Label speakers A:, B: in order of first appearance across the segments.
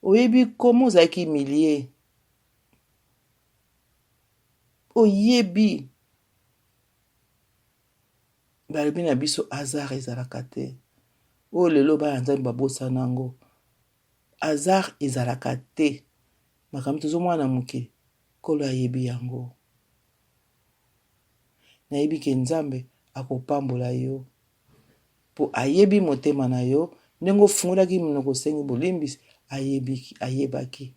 A: Oyebi comment ozalaki humilie. Oyebi. Balobi na biso hasard ezalaka te. Oyo lelo bana Nzambe babosana yango. Hasard ezalaka te. Makambo tozomona na mokili, Nkolo ayebi yango. Nayebi ke Nzambe akopambola yo po ayebi motema na yo ndenge ofungolaki monoko osengi bolimbisi ayebi ayebaki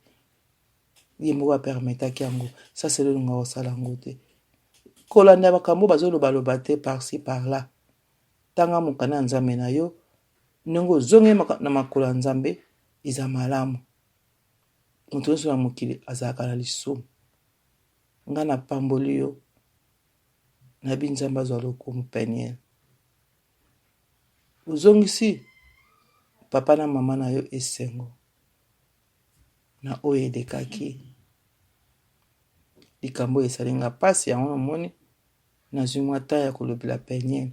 A: ye moko apermetaki yango sasa elonga kosala yango te kolanda makambo bazolobaloba te par-ci par-là tanga mokanda ya Nzambe na yo ndenge ozongi na makolo ya Nzambe eza malamu moto nyonso na mokili azalaka na lisumu nga napamboli yo nayebi Nzambe azwa lokumu Peniel ozongisi papa na mama na yo esengo na oyo elekaki likambo oyo esali nga mpasi yango namoni nazwi mwa temps ya kolobela Peniel.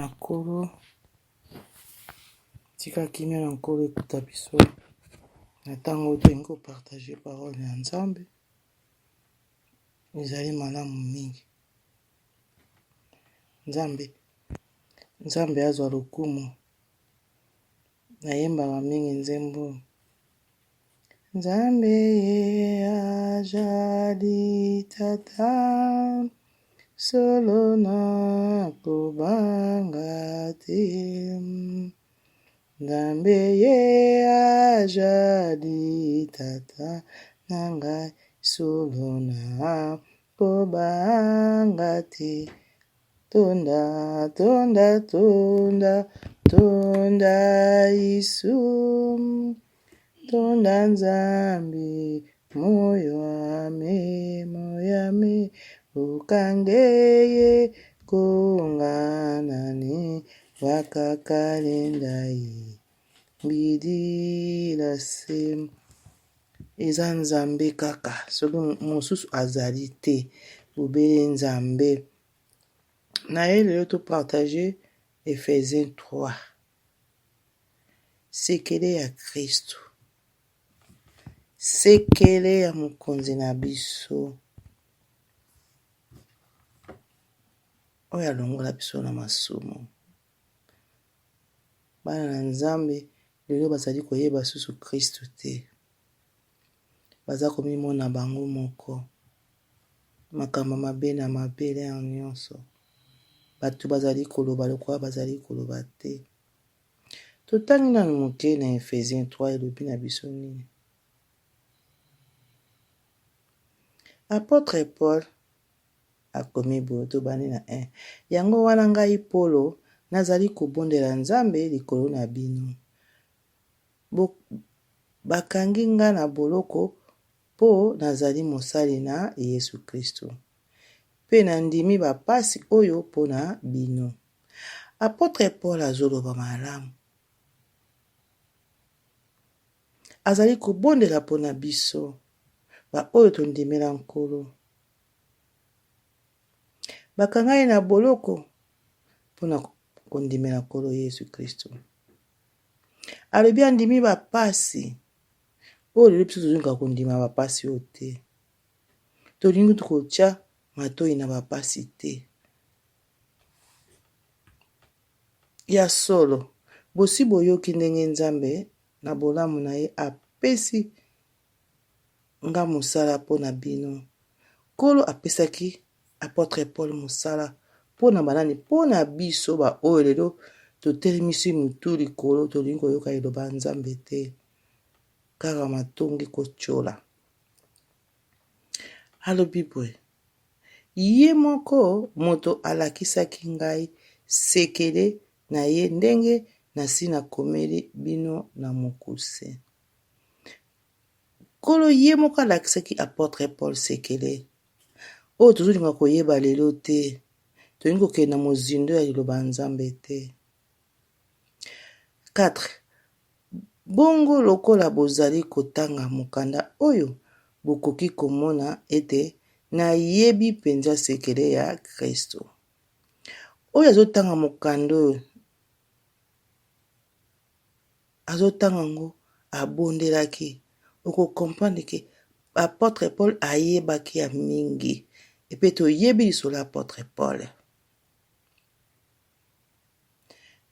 A: Nkolo tika kimia na Nkolo ekuta biso na ntango oyo tolingi kopartage parole ya Nzambe ezali malamu mingi. Nzambe Nzambe azwa lokumu. Nayembaka mingi nzembo oyo. Nzambe ye ajali tata solo na kobanga te Nzambe ye ajali tata na ngai solo na kobanga te Tonda tonda tonda tonda Yesu Tonda Nzambe moyo ame moyo ame okangeye konganani wakakalendai mbidila se eza Nzambe kaka soki mosusu azali te bobele Nzambe na ye lelo to partage Ephésiens 3 sekele ya Kristo sekele ya mokonzi na biso oyo alongola biso na masumu. Bana na Nzambe lelo bazali koyeba susu Kristo te. Baza komimona bango moko. Makambo mabe na mabe lere nyonso. Bato bazali koloba lokola bazali koloba te. Totangi nanu moke na Ephésiens 3 elobi na biso nini? Apôtre Paul akomi boye, tobandi na 1. Yango wana ngai Polo nazali kobondela Nzambe likolo na bino. Bo, bakangi nga na boloko mpo nazali mosali na Yesu Kristo. Mpe nandimi bapasi oyo mpo na bino. Apotre Paul azoloba malamu. Azali kobondela mpo na biso baoyo tondimela Nkolo. Bakanga ye na boloko mpo na kondimela Nkolo Yesu Kristo. Alobi andimi bapasi oyo lelo biso tozongaka kondima bapasi oyo te. Tolingi kutu kotya matoi na bapasi te. Ya solo, bosi boyoki ndenge Nzambe na bolamu na ye apesi nga mosala mpo na bino. Nkolo apesaki apotre Paul mosala mpo na banani? Mpo na biso baoyo lelo totelemisi motu likolo, tolingi koyoka liloba ya Nzambe te, kaka matongi kotyola. Alobi boye, Ye moko moto alakisaki ngai sekele na ye ndenge nasi nakomeli bino na mokuse. Nkolo ye moko alakisaki apotre Paul sekele oyo tozolinga koyeba lelo te. Tolingi kokende na mozindo ya liloba ya Nzambe te. 4 bongo lokola bozali kotanga mokanda oyo, bokoki komona ete nayebi mpenza sekele ya Kristo. Oyo azotanga mokanda oyo, azotanga yango abondelaki, oko comprendre que apotre Paul ayebaki ya mingi epe toyebi lisolo ya apotre Paul.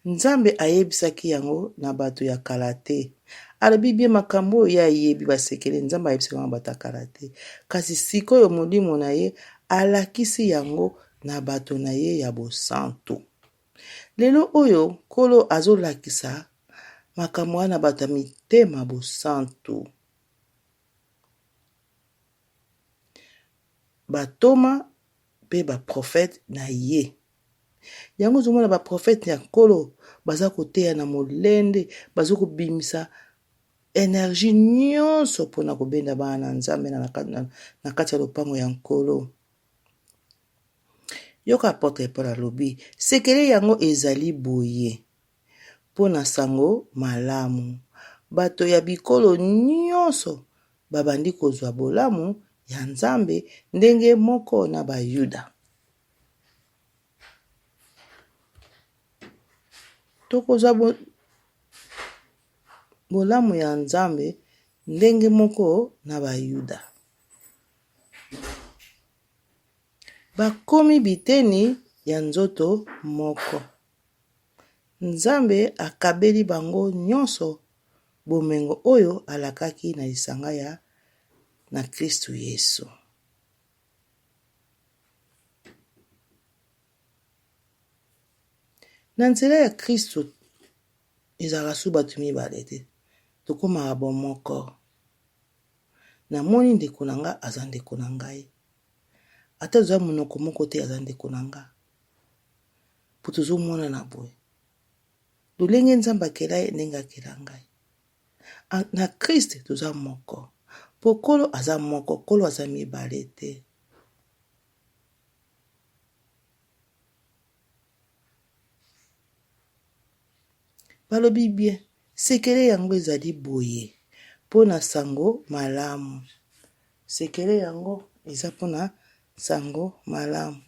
A: Nzambe ayebisaki yango na bato ya kala te. Alobi bien makambo oyo ye ayebi basekele Nzambe ayebisaki yango bato ya kala te. Kasi sikoyo molimo na ye alakisi yango na bato na ye ya bosantu. Lelo oyo Nkolo azolakisa makambo wana na bato ya mitema bosantu. Batoma mpe baprofete na ye. Yango ozomona ba prophète ya nkolo baza koteya na molende, baza kobimisa energie nyonso mpona kobenda bana na Nzambe na kati ya lopango ya nkolo. Yoka apotre Paul alobi, sekele yango ezali boye mpo na sango malamu. Bato ya bikolo nyonso babandi kozwa bolamu ya Nzambe ndenge moko na Bayuda. Tokozwa bolamu ya Nzambe ndenge moko na Bayuda. Bakomi biteni ya nzoto moko. Nzambe akabeli bango nyonso bomengo oyo alakaki na lisanga ya na Kristo Yesu. Na nzela ya Kristo, ezalaka su bato mibale te, tokomaka bomoko. Namoni ndeko na nga aza ndeko na ngai, ata toza monoko moko te, aza ndeko na nga po tozomonana boye lolenge Nzambe akela ye ndenge akela ngai. Na Christ toza moko po Nkolo aza moko, Nkolo aza mibale te. Balobi bien, sekele yango ezali boye mpo na sango malamu. Sekele yango eza mpo na sango malamu.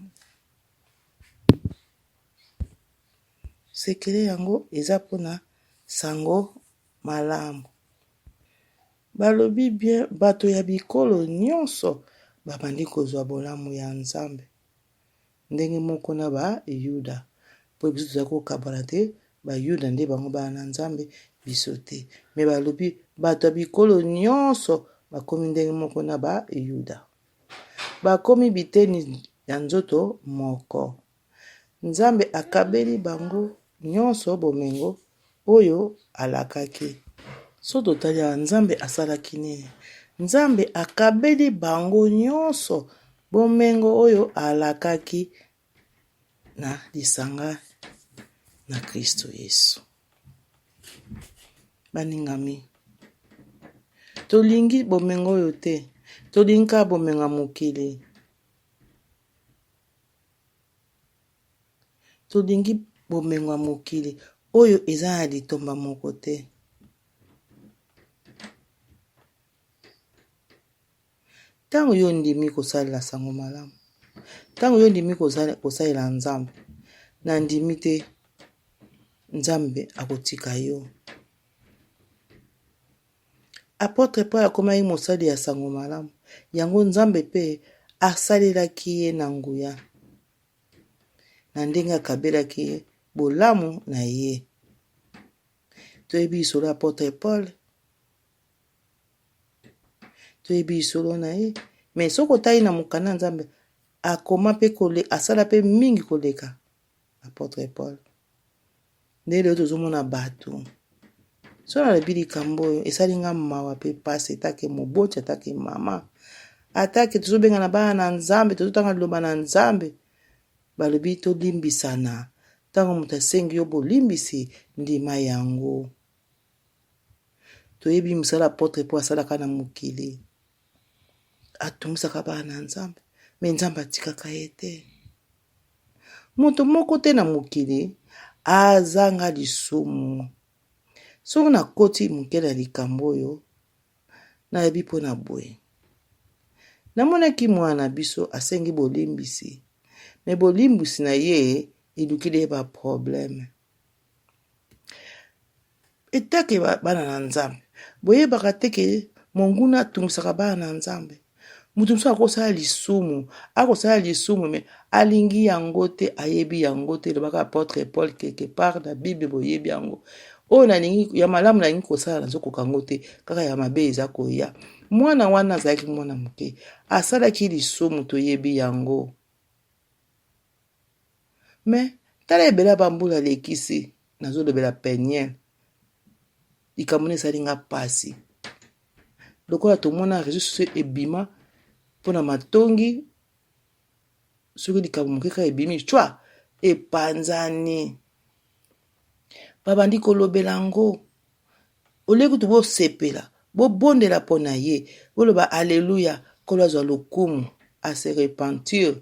A: Sekele yango eza mpo na sango malamu. Balobi bien bato ya bikolo nyonso babandi kozwa bolamu ya Nzambe ndenge moko na ba Yuda po biso tozali kokabwana te ba Yuda nde bango bana na Nzambe biso te mais balobi bato ya bikolo nyonso bakomi ndenge moko na ba Yuda bakomi biteni ya nzoto moko. Nzambe akabeli bango nyonso bomengo oyo alakaki. Soki totali awa, Nzambe asalaki nini? Nzambe akabeli bango nyonso bomengo oyo alakaki na lisanga na Kristo Yesu. Baningami, tolingi bomengo oyo te, tolingi kaka bomengo ya mokili. Tolingi bomengo ya mokili oyo eza na litomba moko te. Ntango yo ondimi kosalela sango malamu, ntango yo ondimi kosalela Nzambe, nandimi te Nzambe akotika yo. Apotre Paul akomaki mosali ya sango malamu, yango Nzambe mpe asalelaki ye na nguya na ndenge akabelaki ye bolamu na ye. Toyebi lisolo ya apotre Paul, toyebi lisolo na ye, mais soki otali na mokanda ya Nzambe akoma mpe kole, asala mpe mingi koleka apotre Paul. Nde lelo tozomona bato soki nalobi likambo oyo esali nga mawa mpe mpasi etake moboti atake mama atake tozobengana bana na nzambe tozotanga liloba na nzambe balobi tolimbisana ntango moto asengi yo bolimbisi ndima yango toyebi mosala apotre mpo asalaka na mokili atungisaka bana na nzambe me nzambe atikaka ye te Moto moko te na mokili azanga lisumu. Soki nakoti moke na likambo oyo, nayebi mpo na boye. Namonaki mwana na biso asengi bolimbisi, me bolimbisi na ye Elukeli ye ba problème. Etake bana na Nzambe, boyebaka te ke monguna atungisaka bana na Nzambe. Moto mosusu akosala lisumu, akosala lisumu me alingi yango te, ayebi yango te. Elobaka apotre Paul quelque part na Bible, boyebi yango. Oyo nalingi ya malamu nalingi kosala nazokoka yango te, kaka ya mabe eza koya. Mwana wana azalaki mwana moke, asalaki lisumu, toyebi yango. Mais tala ebele ya bambula alekisi, nazolobela Peniel. Likambo nini esali nga pasi lokola tomona réseau sociaux ebima mpona matongi, soki likambo moke kaka ebimi cwa epanzani, babandi kolobela yango. Olie kutu bosepela, bobondela mpo na ye, boloba aleluya, Nkolo azwa lokumu, ase repentir,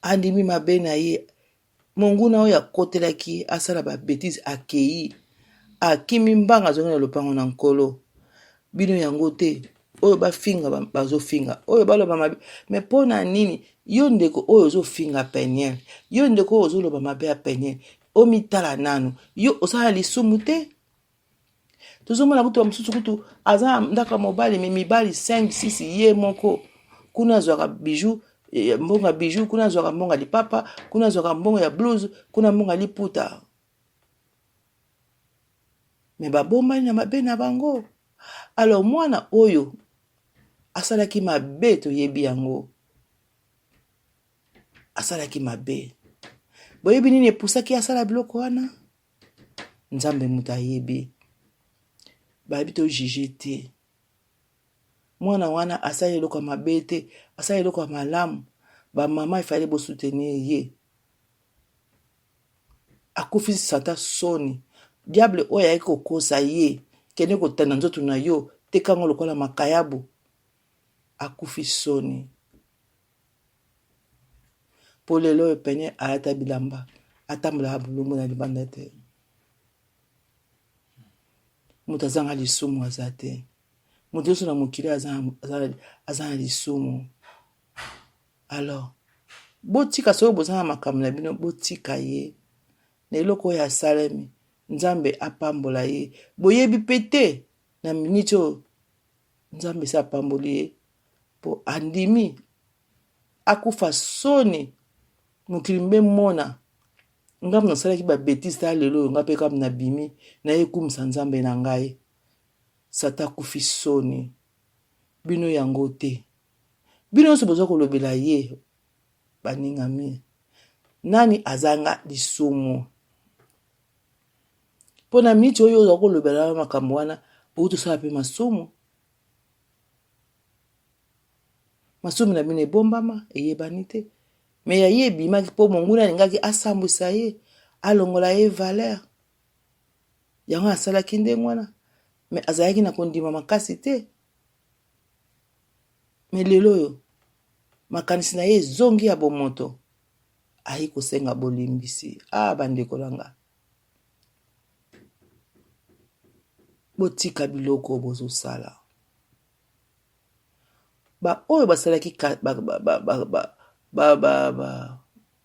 A: andimi mabe na ye. Monguna oyo akotelaki ye asala ba betise akeyi, akimi mbanga azongi na lopango na Nkolo. Bino yango te, oyo bafinga bazofinga, oyo baloba mabe. Me mpo na nini yo ndeko oyo ozofinga Peniel, yo ndeko oyo ozoloba mabe ya Peniel, omitala nanu, yo osala lisumu te? Tozomona kutu bamosusu kutu aza na ndako ya mobali me mibali 5 6 ye moko kuna azwaka bijou, eh, mbongo ya bijou, kuna azwaka mbongo ya lipapa, kuna azwaka mbongo ya blouse, kuna mbongo ya liputa. Me babombani na mabe na bango. Alors mwana oyo asalaki mabe, toyebi yango, asalaki mabe. Boyebi nini epusaki asala biloko wana? Nzambe moto ayebi. Bayebi to juge te. Mwana wana asali eloko ya mabe te, asali eloko ya malamu. Ba mama ifale bo soutenir ye. Akufi sata soni. Diable oyo ayaki kokosa ye, kende kotanda nzoto na yo, teka yango lokola makayabu. Akufi soni. Po lelo oyo pene alata bilamba, atambolaka bolumbu na libanda te. Moto azanga lisumu aza te. Moto nyonso na mokili aza, aza, aza na lisumu. Alors, botika soki boza na makambo na bino, botika ye na eloko oyo asalemi. Nzambe apambola ye. Boyebi pe te na minute oyo Nzambe esi apamboli ye po andimi akufa soni mokili mbe mona ngambo nasalaki ba betise ta lelo oyo nga pe kaka nabimi naye kumisa Nzambe na ngai. Satan akufi soni. Bino yango te. Bino nyonso boza kolobela ye baningami. Nani azanga lisumu? Mpo na miniti oyo oza kolobela makambo wana, outi osala mpe masumu. Masumu na bino ebombama, eyebani te. Me ya ye ebimaki mpo monguna alingaki asambwisa ye, alongola ye valeur. Yango asalaki ndenge wana, me azalaki na kondima makasi te. Me lelo oyo makanisi na ye ezongi ya bomoto, ayi kosenga bolimbisi. Ah, bandeko na nga, botika biloko bozosala. Ba oyo basalaki ba, ba, ba, ba, ba, ba, ba, ba, ba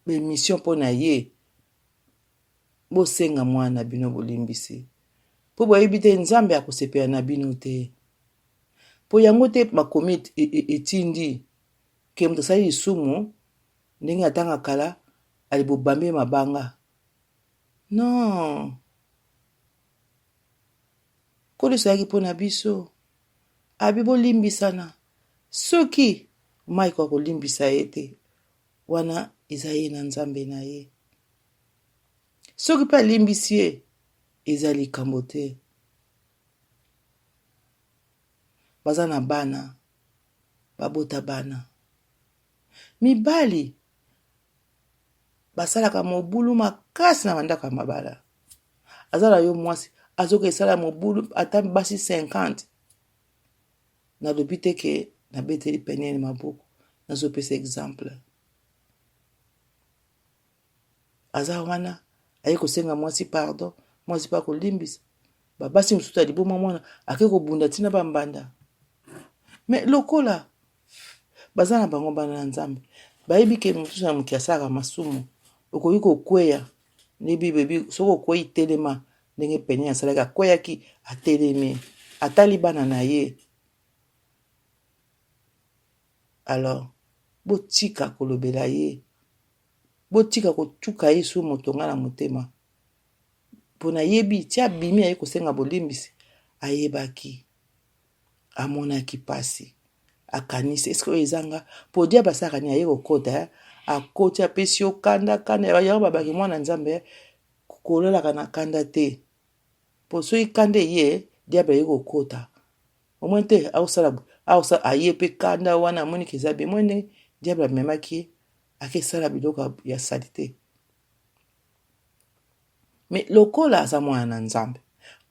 A: émission mpo na ye, bosenga mwana na bino bolimbisi, mpo boyebi te Nzambe akosepela na bino te. Mpo yango te makomi etindi ke moto asali lisumu ndenge atanga kala ali bobambi ye mabanga. Non, Nkolo ezalaki mpo na biso. Abi bolimbisana. Soki Mike akolimbisa ye te, wana eza ye na Nzambe na ye. Soki mpe alimbisi ye, eza likambo te. Baza na bana, babota bana. Mibali basalaka mobulu makasi na bandako ya mabala. Aza na yo mwasi azoka esala mobulu ata basi 50. Nalobi te ke nabeteli Penielle maboko, nazopesa exemple. Aza wana aye kosenga mwasi pardon, mwasi pe akolimbisa. Babasi mosusu ya liboma mwana ake kobunda tina bambanda. Mais lokola baza na bango bana na Nzambe, bayebi ke mosusu na mokili asalaka masumu. Okoki kokweya nde Bible elobi soki okweyi telema ndenge Penielle asalaki akweyaki atelemi atali bana na ye alors botika kolobela ye botika kotuka ye su moto nga na motema mpo nayebi ti abimi aye kosenga bolimbisi ayebaki amonaki pasi akanisi eske oyo eza nga po diable asalaka nini aye kokota eh? Akoti apesi yo kanda kanda yango babaki mwana nzambe eh? Kolalaka na kanda te po soki kanda eye diable aye kokota omoni te akosala akosala aye pe kanda wana amoni ke eza bien omoni ndenge diable amemaki ye akesala biloko ya salite. Mais lokola aza mwana na Nzambe,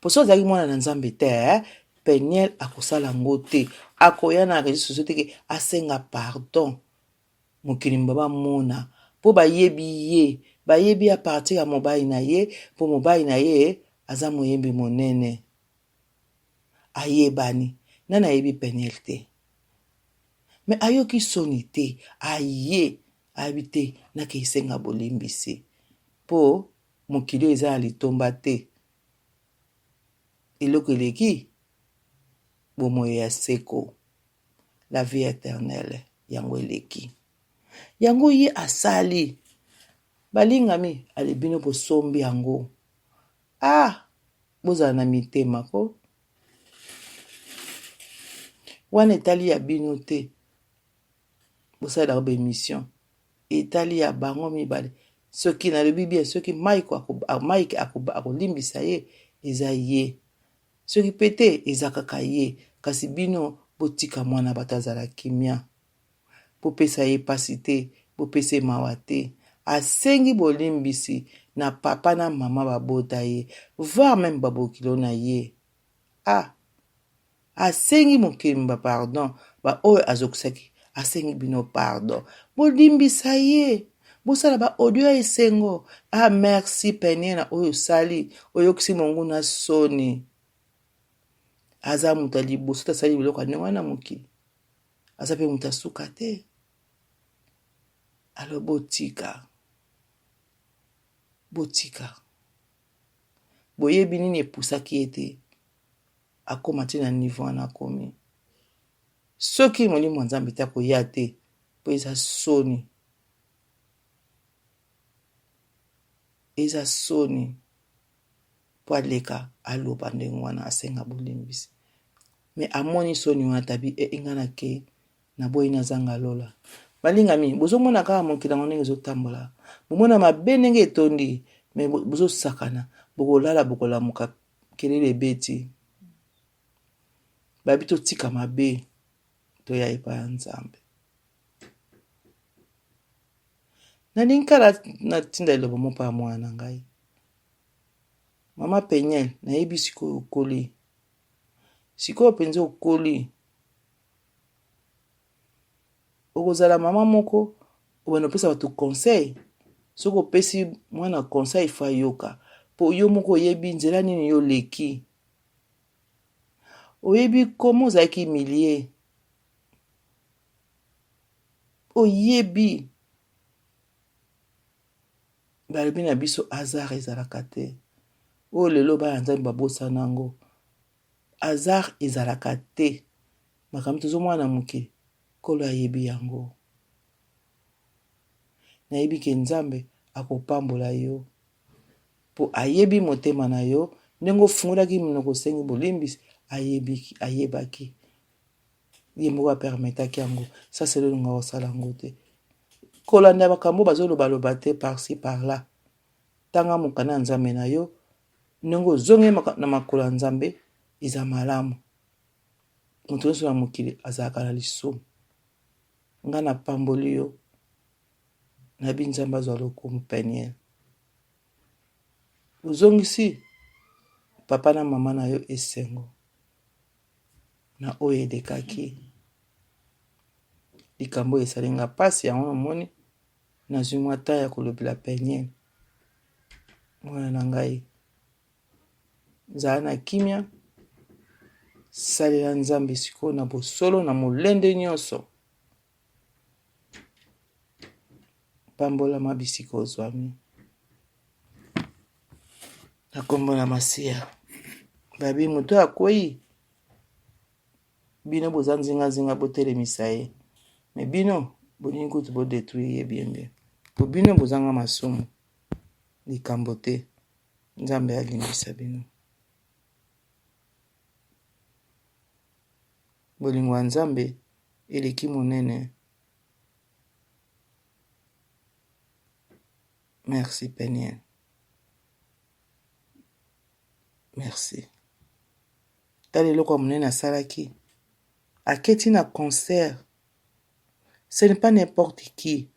A: po soki azalaki mwana na Nzambe te, eh, Penielle akosala yango te. Akoya na réseaux sociaux te ke asenga pardon. Mokili mobimba bamona po bayebi ye, bayebi à partir ya mobali na ye, po mobali na ye aza moyembi monene. Ayebani. Nani ayebi Penielle te? Mais ayoki soni te, aye Ayebi te nakei senga bolimbisi po mokili oyo eza na litomba te eloko eleki bomoyi ya seko la vie eternelle yango eleki yango ye asali balingami ale bino bosombi yango ah bozala na mitema ko wana etali ya bino te. Bosalelaka ba emission etali ya bango mibale soki nalobi bien soki Mike ako Mike ako akolimbisa ye eza ye soki pe te eza kaka ye kasi bino botika mwana bato azala kimia bopesa ye pasi te bopesa ye mawa te asengi bolimbisi na papa na mama babota ye voir meme babokilo na ye ah Asengi mokili mobimba pardon ba oyo azokisaki asengi bino pardon bolimbisa ye bosala ba audio ya esengo ah merci peniel na oyo osali oyokisi monguna soni aza moto ya liboso te asali biloko ya ndenge wana na mokili aza pe moto ya suka te alors botika botika boyebi nini epusaki ye te akoma ti na niveau wana akomi soki molimo ya nzambe te akoya te po eza soni eza soni po aleka aloba ndenge wana asenga bolimbisi me amoni soni wana tabi e eh, nga nake naboyi nazanga lola balingami bozomona kaka mokili yango ndenge ezotambola bomona mabe ndenge etondi me bozosakana bokolala bokolamuka Kelele ebeti. Babi totika mabe toya epai ya Nzambe. Nalingi kala natinda liloba moko ya mwana na ngai. Mama Peniel, nayebi sikoyo okoli. Sikoyo mpenza okoli. Okozala mama moko obanda opesa bato conseil. Soki opesi mwana conseil fo ayoka. Po yo moko oyebi nzela nini yo oleki. Oyebi comment ozalaki humilie. Oyebi. Balobi na biso hasard ezalaka te. Oyo lelo bana Nzambe babosana yango. Hasard ezalaka te. Makambo tozomona na mokili, Nkolo ayebi yango. Nayebi ke Nzambe akopambola yo po ayebi motema na yo ndenge ofungolaki monoko osengi bolimbisi, ayebi, ayebaki. Ye moko apermetaki yango. Sasa eloko nga kosala yango te. Kolanda makambo bazoloba loba te par ci par là. Tanga mokanda ya Nzambe na yo ndenge ozongi na makolo ya Nzambe eza malamu. Moto nyonso na mokili azalaka na lisumu. Nga na pamboli yo nayebi nzambe azwa lokumu peniel ozongisi papa na mama na yo esengo na oyo elekaki likambo oyo esali nga mpasi yango namoni nazwi mwa temps ya kolobela peniel mwana na ngai Zala na kimia, salela Nzambe sikoyo na bosolo na molende nyonso. Pambolama bisika ozwami. Na kombo na Masiya. Babi moto akwei bino boza nzinga nzinga botelemisa ye me bino bolingi kutu bo detruire ye bien bien po bino bozanga masumu likambo te Nzambe alimbisa bino. Bolingo ya Nzambe eleki monene. Merci Peniel. Merci. Tala eloko ya monene asalaki. Aketi na concert. Ce n'est pas n'importe qui.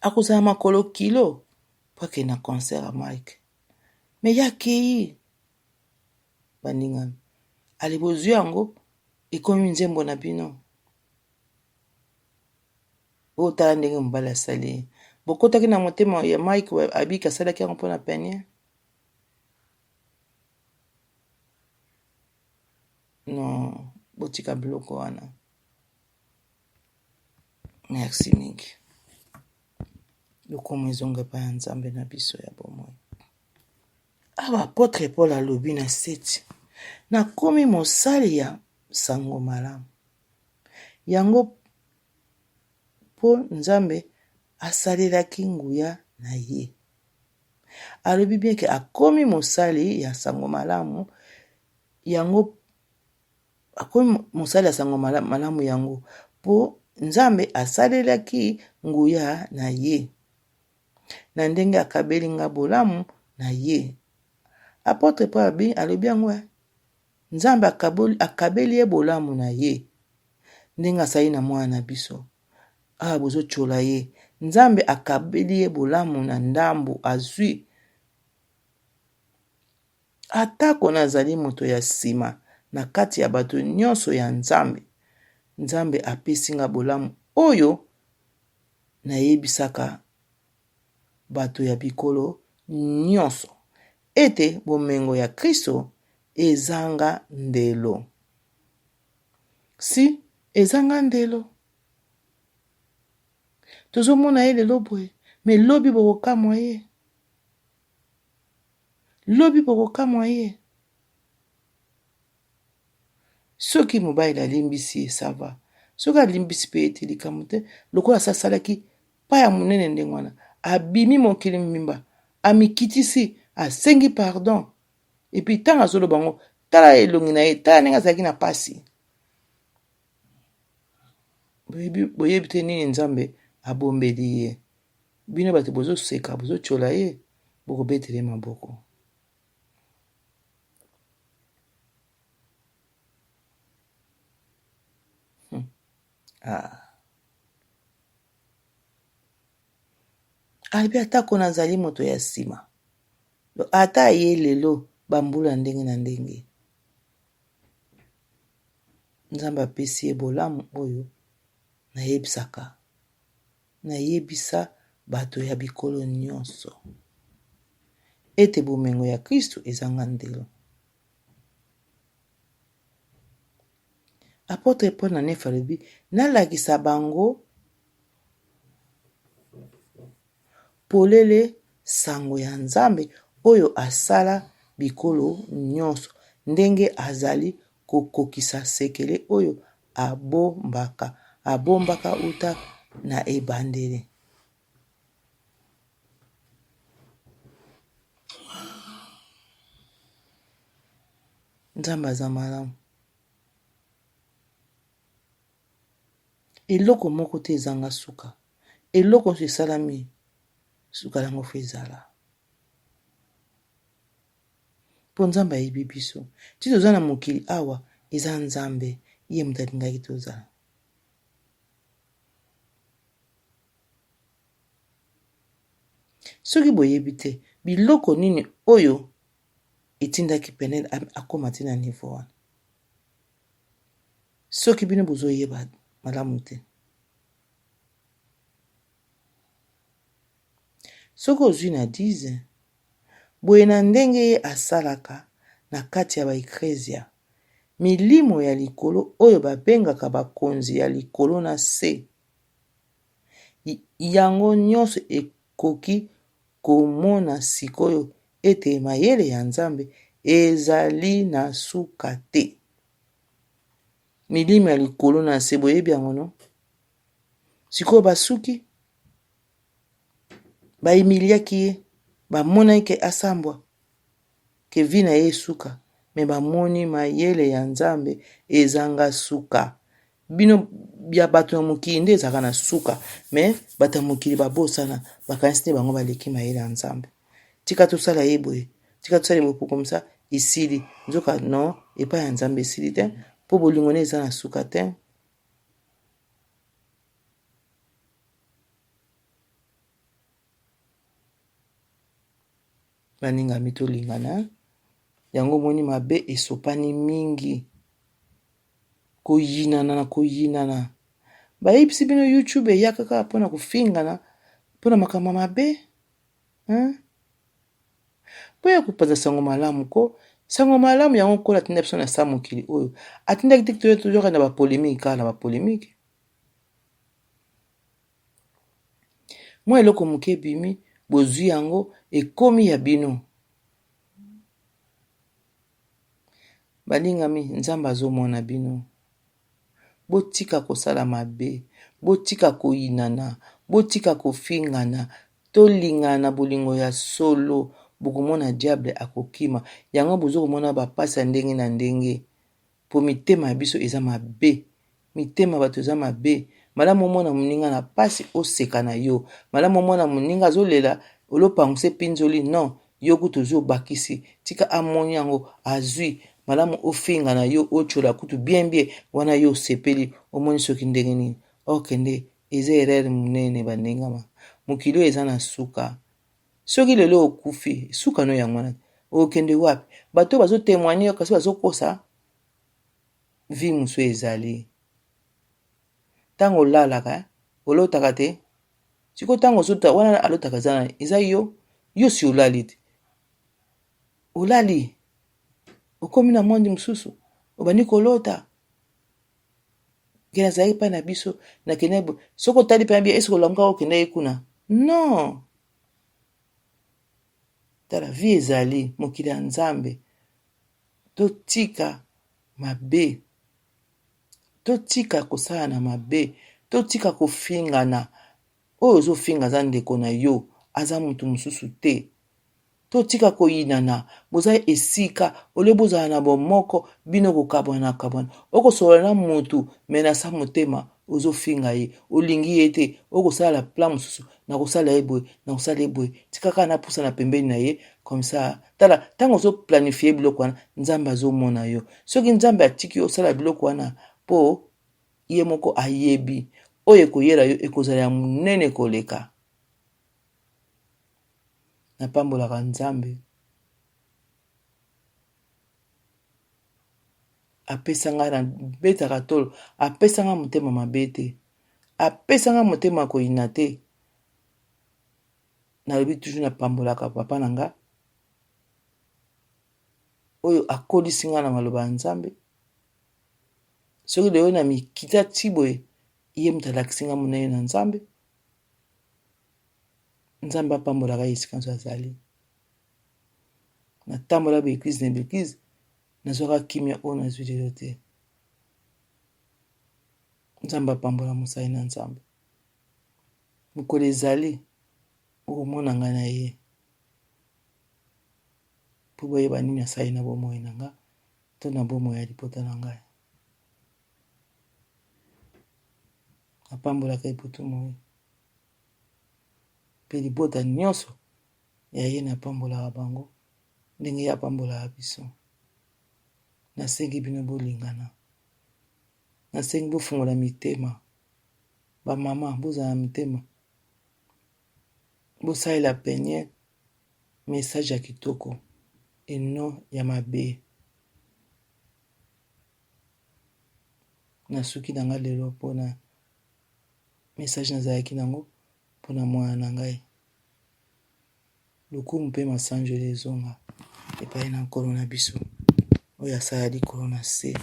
A: Akozala makolo kilo po akende na concert ya Mike. Mais ye akeyi. Baninga. Ale bozwi yango ekomi nzembo na bino. Botala ndenge mobali asali ye. Bokotaki na motema ya Mike abiki asalaki yango mpo na Peniel. Non, botika biloko wana. Merci mingi. Lokumu ezonga epai ya Nzambe na biso ya bomoi. Awa apotre Paul alobi na seti, nakomi mosali ya sango malamu. Yango mpo Nzambe asalelaki nguya na ye. Alobi bien ke akomi mosali ya sango malamu yango akomi mosali ya sango malamu yango mpo Nzambe asalelaki nguya na ye na ndenge akabeli nga bolamu na ye. Apotre Paul alobi yango eh. Nzambe akabeli ye bolamu na ye ndenge asali na mwana na biso. Awa bozotyola ye. Nzambe akabeli ye bolamu na ndambo azwi. Atako nazali moto ya nsima na kati ya bato nyonso ya Nzambe, Nzambe apesi nga bolamu oyo nayebisaka bato ya bikolo nyonso ete bomengo ya Kristo ezanga ndelo. Si, ezanga ndelo. Tozomona ye lelo boye, me lobi bokokamwa ye. Lobi bokokamwa ye. Soki mobali alimbisi ye ça va. Soki alimbisi pe ye te likambo te, lokola asi asalaki pas ya monene ndenge wana, abimi mokili mobimba, amikitisi, asengi pardon. Et puis ntango azoloba yango, tala elongi na ye, tala ndenge azalaki na pasi. Boyebi, boyebi te nini Nzambe abombeli ye. Bino bato bozoseka, bozotyola ye, bokobetela ye maboko. Ah. Alobi atako nazali moto ya nsima, ata aye lelo bambula ndenge na ndenge, Nzambe apesi ye bolamu oyo nayebisaka, nayebisa bato ya bikolo nyonso ete bomengo ya Kristo ezanga ndelo. Apotre Paul na Nefi alobi, nalakisa bango polele sango ya Nzambe oyo asala bikolo nyonso, ndenge azali kokokisa sekele oyo abombaka, abombaka uta na ebandeli. Nzambe aza malamu. Eloko moko te ezanga suka. Eloko nyonso esalami, suka na yango fo ezala. Mpo Nzambe ayebi biso. Ti toza na mokili awa, eza Nzambe, ye moto alingaki tozala. Soki boyebi te biloko nini oyo etindaki Penielle akoma ti na niveau wana. Soki bino bozoyeba malamu te. Soki ozwi na 10, boye na ndenge ye asalaka na kati ya ba ekrezia, milimo ya likolo oyo babengaka bakonzi ya likolo na se. Yango nyonso ekoki komona sikoyo ete mayele ya Nzambe ezali na suka te. Milimo ya likolo na se, boyebi yango no? Sikoyo basuki, ba humiliaki ye, bamonaki ke asambwa, ke vie na ye esuka, mais bamoni mayele ya Nzambe ezanga suka. Bino ya bato ya mokili nde ezalaka na suka, mais bato ya mokili babosana, bakanisi nde bango baleki mayele ya Nzambe. Tika tosala ye boye, tika tosala ye boye po comme ça esili. Nzoka non, epai ya Nzambe esili te, po bolingo ne eza na suka te. Balingami tolingana, yango omoni mabe esopani mingi, koyinana na koyinana. Bayebisi bino YouTube eyaka kaka mpona kofingana, mpona makambo ya mabe hein? Boya kopanza sango malamu ko sango malamu yango Nkolo atinda biso na sa mokili oyo atindaki te toya toyoka na ba polemique kaka na ba polemique. Mwa eloko moke ebimi, bozwi yango, ekomi ya bino. Balingami, Nzambe azomona bino. Botika kosala mabe, botika koyinana, botika kofingana, tolingana na bolingo ya solo, bokomona diable akokima. Yango bozo komona ba pasi ya ndenge na ndenge. Po mitema ya biso eza mabe mitema batu eza mabe malamu omona muninga na pasi oseka na yo malamu omona muninga azolela olopanguse pinzoli non yo kutu ozui obakisi tika amoni yango azui malamu ofinga na yo otshola kutu bien bien wana yo osepeli omoni soki ndenge nini ok nde eza erreur munene baningama mokili oyo eza na suka Soki lelo okufi suka no yango wana okende wapi? Bato oyo bazo temoigner yo kasi bazo kosa vie mosusu ezali. Tango olalaka olotaka te? Sikoyo tango ozota wana alotaka eza nani? Eza yo? Yo si olali te? Olali okomi na monde mosusu obandi kolota ke nazalaki epai na biso nakendaki boye soki otali mpenza bien eske olamuka okendaki kuna non tala vie ezali mokili ya nzambe totika mabe totika kosala na mabe totika kofingana oyo ozofinga aza ndeko na yo aza moto mosusu te Totika koyinana, boza esika au lieu bozala na bomoko bino kokabwana kabwana. Oko solola na mutu mais na sa motema ozo finga ye, olingi ye te, oko sala plan mosusu nako sala ye boye, nako sala ye boye, tika kaka na pusana pembeni na ye comme ça. Tala tango ozo planifier biloko wana Nzambe azo mona yo. Soki Nzambe atiki yo osala biloko wana po ye moko ayebi oyo ekoyela yo ekozala ya munene koleka. Napambolaka Nzambe apesa nga na betaka tolo apesa nga motema mabe te apesa nga motema ya koyina te nalobi toujours napambolaka papa na nga oyo akolisi nga na maloba ya Nzambe soki lelo na mikita ti boye ye moto alakisi nga monene na Nzambe. Nzambe apambolaka ye esika nso azali. Natambola ba eglise na ba eglise, nazwaka kimia oyo nazwi lelo te. Nzambe apambola mosali na Nzambe. Mokolo ezali okomona ngai na ye mpo boyeba nini asali na bomoi na nga to na bomoi ya libota na ngai. Napambolaka ye butu moi. Mpe libota nyonso ya ye napambolaka bango ndenge ye apambolaka biso. Nasengi bino bolingana. Nasengi bofungola mitema. Bamama, bozala na mitema. Bosalela Penielle message ya kitoko et non ya mabe. Nasuki na nga lelo mpona message nazalaki nango mpona mwana na ngai. Lokumu mpe masanjoli ezonga epai na Nkolo na biso oyo asala likolo na se,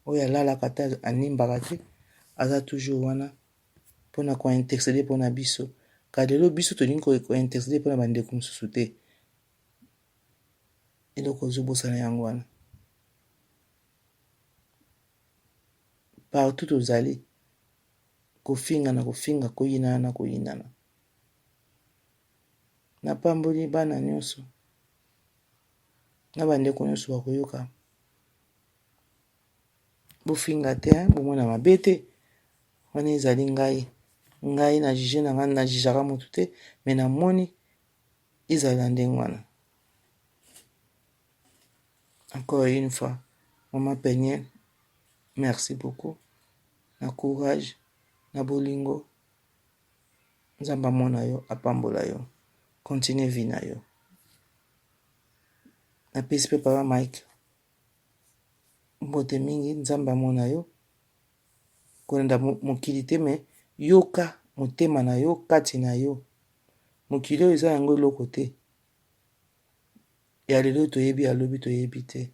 A: oyo alalaka te animbaka te, aza toujours wana. mpona ko interceder mpona biso. Ka lelo biso tolingi ko interceder mpona bandeko mosusu te. Eloko ozobosana yango wana. Partout tozali kofinga na kofinga, koyinana na koyinana. Napamboli bana nyonso na bandeko nyonso bakoyoka. Bofinga te, bomona mabe te. Wana ezali ngai. Ngai na juge na ngai, na jugeaka motu te, mais namoni ezali na ndenge wana. Encore une fois, Maman Penielle, merci beaucoup. Na courage, na bolingo. Nzambe amona yo, apambola yo. Continue vie na yo. Napesi pe papa Mike mbote mingi, Nzambe amona yo. Kolanda mokili te mais yoka motema na yo kati na yo. Mokili oyo eza yango eloko te. Ya lelo toyebi, ya lobi toyebi te.